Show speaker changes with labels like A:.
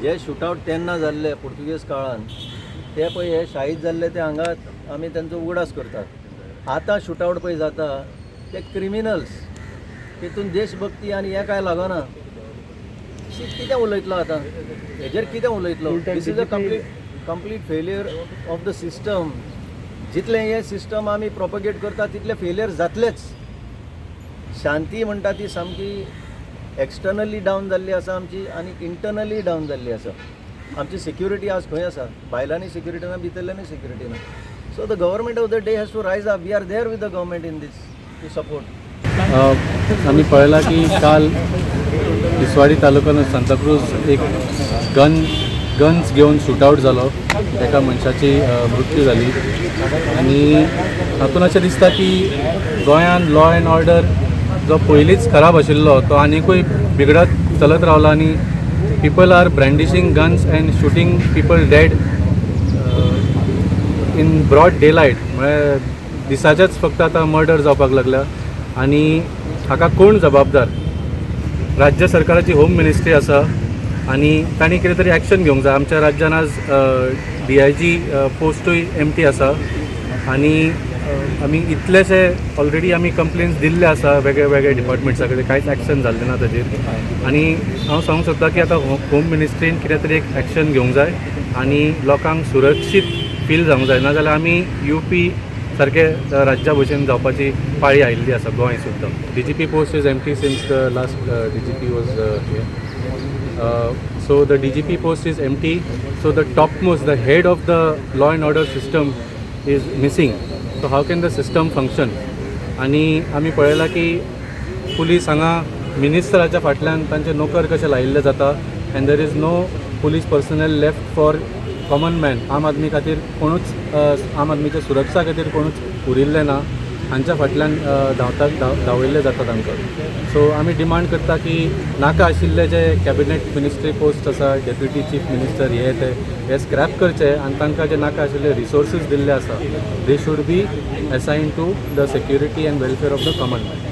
A: हे शुटआवट तेन्ना जाल्ले पुर्तुगेज काळान, ते पळय हे शाहीद जाल्ले, ते हांगा आमी तेंचो उगडास करतात. आतां शुटआवट पळय जाता ते क्रिमिनल्स, तितून देशभक्ती आनी हें कांय लागना. कितें उलयतलो आतां हेजेर, कितें उलयतलो? This is a complete failure of the system. जितलें हें सिस्टम आमी प्रोपगेट करता, तितलें फेलियर जातलेच. शांती म्हणटा ती सामकी एक्सटर्नली डावन जाल्ली आसा आमची आनी इंटरनली डावन जाल्ली आसा आमची. सिक्युरिटी आज खंय आसा? भायल्यांनी सिक्युरिटी ना, भितरल्यांनी सिक्युरिटी ना. So the government of the day has to rise up. We are there with the government in this to support.
B: आमी पळयलां की काल तिसवाडी तालुक्यान सांताक्रूज एक गन्स घेवन शूटआवट जालो. एका मनशाची मृत्यू जाली आनी हातून अशें दिसता की गोंयान लॉ एंड ऑर्डर जो पयलींच खराब आशिल्लो, तो आनिकूय बिगडत चलत रावला आनी people are brandishing guns and shooting people dead in broad daylight. म्हळ्यार दिसाचेच फक्त आतां मर्डर जावपाक लागल्या आनी हाका कोण जबाबदार? राज्य सरकाराची होम मिनिस्ट्री आसा आनी तांणी कितें तरी एक्शन घेवंक जाय. आमच्या राज्यान आज डीआयजी पोस्टूय एमटी आसा आनी आमी इतलेशे ऑलरेडी आमी कंप्लेन्स दिल्ले आसा वेगळे वेगळे डिपार्टमेंट्सा कडेन, कांयच एक्शन जाल्लें ना ताजेर. आनी हांव सांगूंक सोदतां की आतां होम मिनिस्ट्रीन कितें तरी एक एक्शन घेवंक जाय आनी लोकांक सुरक्षीत फील जावंक जाय, नाजाल्यार आमी यूपी सारके राज्या भशेन जावपाची पाळी आयिल्ली आसा गोंय सुद्दां. DGP post is empty since the last DGP was. So the DGP post is empty. So the topmost, the head of the law and order system is missing. So how can the system function? आनी आमी पळयलां की police हांगा मिनिस्टराच्या फाटल्यान तांचे नोकर कशे लायिल्ले जाता and there is no police personnel left for common man. आम आदमी खातीर कोणूच, आम आदमीच्या सुरक्षा खातीर कोणूच उरिल्ले ना. हांच्या फाटल्यान धांवतात, धांवयल्ले जाता तांकां. सो आमी डिमांड करता की नाका आशिल्ले जे कॅबिनेट मिनिस्ट्री पोस्ट आसा, डेप्युटी चीफ मिनिस्टर, हे ते हे स्क्रॅप करचे आनी तांकां जे नाका आशिल्ले रिसोर्सीस दिल्ले आसा, they should be assign to the security and welfare of the common man.